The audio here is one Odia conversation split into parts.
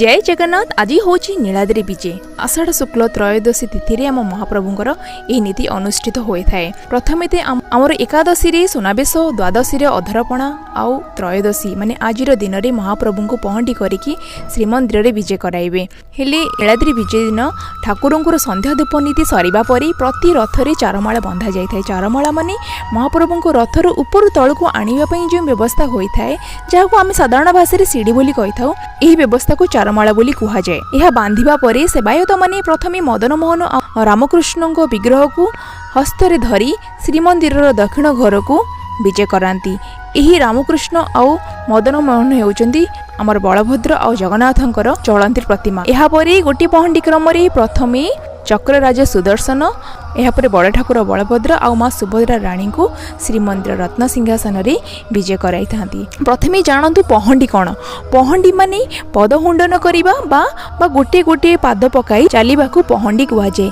ଜୟ ଜଗନ୍ନାଥ। ଆଜି ହେଉଛି ନୀଳାଦ୍ରି ବିଜେ। ଆଷାଢ଼ ଶୁକ୍ଲ ତ୍ରୟୋଦଶୀ ତିଥିରେ ଆମ ମହାପ୍ରଭୁଙ୍କର ଏହି ନୀତି ଅନୁଷ୍ଠିତ ହୋଇଥାଏ। ପ୍ରଥମେ ତ ଆମର ଏକାଦଶୀରେ ସୁନାବେଶ, ଦ୍ୱାଦଶୀରେ ଅଧରପଣା ଆଉ ତ୍ରୟୋଦଶୀ ମାନେ ଆଜିର ଦିନରେ ମହାପ୍ରଭୁଙ୍କୁ ପହଣ୍ଡି କରିକି ଶ୍ରୀମନ୍ଦିରରେ ବିଜେ କରାଇବେ। ହେଲେ ନୀଳାଦ୍ରି ବିଜେ ଦିନ ଠାକୁରଙ୍କର ସନ୍ଧ୍ୟା ଧୂପ ନୀତି ସରିବା ପରେ ପ୍ରତି ରଥରେ ଚାରମାଳ ବନ୍ଧା ଯାଇଥାଏ। ଚାରମାଳ ମାନେ ମହାପ୍ରଭୁଙ୍କ ରଥରୁ ଉପରୁ ତଳକୁ ଆଣିବା ପାଇଁ ଯେଉଁ ବ୍ୟବସ୍ଥା ହୋଇଥାଏ, ଯାହାକୁ ଆମେ ସାଧାରଣ ଭାଷାରେ ସିଡ଼ି ବୋଲି କହିଥାଉ, ଏହି ବ୍ୟବସ୍ଥାକୁ ଚାରମାଳ ବୋଲି କୁହାଯାଏ। ଏହା ବାନ୍ଧିବା ପରେ ସେବାୟତମାନେ ପ୍ରଥମେ ମଦନମୋହନ ଆଉ ରାମକୃଷ୍ଣଙ୍କ ବିଗ୍ରହକୁ ହସ୍ତରେ ଧରି ଶ୍ରୀମନ୍ଦିରର ଦକ୍ଷିଣ ଘରକୁ ବିଜେ କରାନ୍ତି। ଏହି ରାମକୃଷ୍ଣ ଆଉ ମଦନମୋହନ ହେଉଛନ୍ତି ଆମର ବଳଭଦ୍ର ଆଉ ଜଗନ୍ନାଥଙ୍କର ଚଳନ୍ତି ପ୍ରତିମା। ଏହାପରେ ଗୋଟିଏ ପହଣ୍ଡି କ୍ରମରେ ପ୍ରଥମେ ଚକ୍ରରାଜ ସୁଦର୍ଶନ, ଏହାପରେ ବଡ଼ ଠାକୁର ବଳଭଦ୍ର ଆଉ ମା ସୁଭଦ୍ରା ରାଣୀଙ୍କୁ ଶ୍ରୀମନ୍ଦିର ରତ୍ନ ସିଂହାସନରେ ବିଜେ କରାଇଥାନ୍ତି। ପ୍ରଥମେ ଜାଣନ୍ତୁ ପହଣ୍ଡି କ'ଣ। ପହଣ୍ଡି ମାନେ ପଦହୁଣ୍ଡନ କରିବା ବା ଗୋଟିଏ ଗୋଟିଏ ପାଦ ପକାଇ ଚାଲିବାକୁ ପହଣ୍ଡି କୁହାଯାଏ।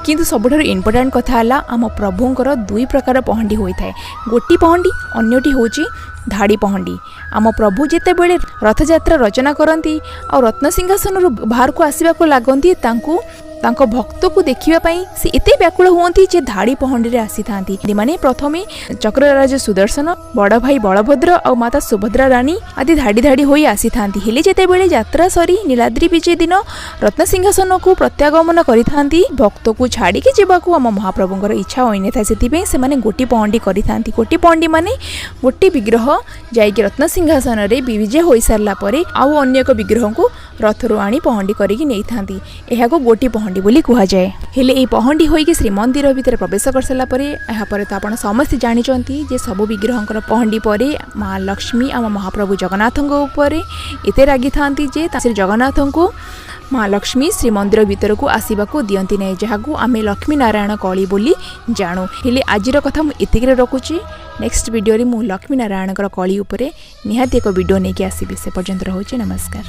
କିନ୍ତୁ ସବୁଠାରୁ ଇମ୍ପୋର୍ଟାଣ୍ଟ କଥା ହେଲା, ଆମ ପ୍ରଭୁଙ୍କର ଦୁଇ ପ୍ରକାର ପହଣ୍ଡି ହୋଇଥାଏ। ଗୋଟି ପହଣ୍ଡି, ଅନ୍ୟଟି ହେଉଛି ଧାଡ଼ି ପହଣ୍ଡି। ଆମ ପ୍ରଭୁ ଯେତେବେଳେ ରଥଯାତ୍ରା ରଚନା କରନ୍ତି ଆଉ ରତ୍ନସିଂହାସନରୁ ବାହାରକୁ ଆସିବାକୁ ଲାଗନ୍ତି, ତାଙ୍କୁ ତାଙ୍କ ଭକ୍ତକୁ ଦେଖିବା ପାଇଁ ସେ ଏତେ ବ୍ୟାକୁଳ ହୁଅନ୍ତି ଯେ ଧାଡ଼ି ପହଣ୍ଡିରେ ଆସିଥାନ୍ତି। ମାନେ ପ୍ରଥମେ ଚକ୍ରରାଜ ସୁଦର୍ଶନ, ବଡ଼ ଭାଇ ବଳଭଦ୍ର ଆଉ ମାତା ସୁଭଦ୍ରା ରାଣୀ ଆଦି ଧାଡ଼ି ଧାଡ଼ି ହୋଇ ଆସିଥାନ୍ତି। ହେଲେ ଯେତେବେଳେ ଯାତ୍ରା ସରି ନୀଳାଦ୍ରି ବିଜେ ଦିନ ରତ୍ନସିଂହାସନକୁ ପ୍ରତ୍ୟାଗମନ କରିଥାନ୍ତି, ଭକ୍ତକୁ ଛାଡ଼ିକି ଯିବାକୁ ଆମ ମହାପ୍ରଭୁଙ୍କର ଇଚ୍ଛା ହୋଇନଥାଏ। ସେଥିପାଇଁ ସେମାନେ ଗୋଟି ପହଣ୍ଡି କରିଥାନ୍ତି। ଗୋଟି ପହଣ୍ଡି ମାନେ ଗୋଟି ବିଗ୍ରହ ଯାଇକି ରତ୍ନସିଂହାସନରେ ବିଜେ ହୋଇସାରିଲା ପରେ ଆଉ ଅନ୍ୟ ଏକ ବିଗ୍ରହଙ୍କୁ ରଥରୁ ଆଣି ପହଣ୍ଡି କରିକି ନେଇଥାନ୍ତି। ଏହାକୁ ଗୋଟି ପହଣ୍ଡି ବୋଲି କୁହାଯାଏ। ହେଲେ ଏହି ପହଣ୍ଡି ହୋଇକି ଶ୍ରୀମନ୍ଦିର ଭିତରେ ପ୍ରବେଶ କରିସାରିଲା ପରେ, ଏହାପରେ ତ ଆପଣ ସମସ୍ତେ ଜାଣିଛନ୍ତି ଯେ ସବୁ ବିଗ୍ରହଙ୍କର ପହଣ୍ଡି ପରେ ମା ଲକ୍ଷ୍ମୀ ଆମ ମହାପ୍ରଭୁ ଜଗନ୍ନାଥଙ୍କ ଉପରେ ଏତେ ରାଗିଥାନ୍ତି ଯେ ଶ୍ରୀ ଜଗନ୍ନାଥଙ୍କୁ ମା ଲକ୍ଷ୍ମୀ ଶ୍ରୀମନ୍ଦିର ଭିତରକୁ ଆସିବାକୁ ଦିଅନ୍ତି ନାହିଁ, ଯାହାକୁ ଆମେ ଲକ୍ଷ୍ମୀ ନାରାୟଣ କଳି ବୋଲି ଜାଣୁ। ହେଲେ ଆଜିର କଥା ମୁଁ ଏତିକିରେ ରଖୁଛି। ନେକ୍ସଟ ଭିଡ଼ିଓରେ ମୁଁ ଲକ୍ଷ୍ମୀ ନାରାୟଣଙ୍କର କଳି ଉପରେ ନିହାତି ଏକ ଭିଡ଼ିଓ ନେଇକି ଆସିବି। ସେ ପର୍ଯ୍ୟନ୍ତ ରହୁଛି, ନମସ୍କାର।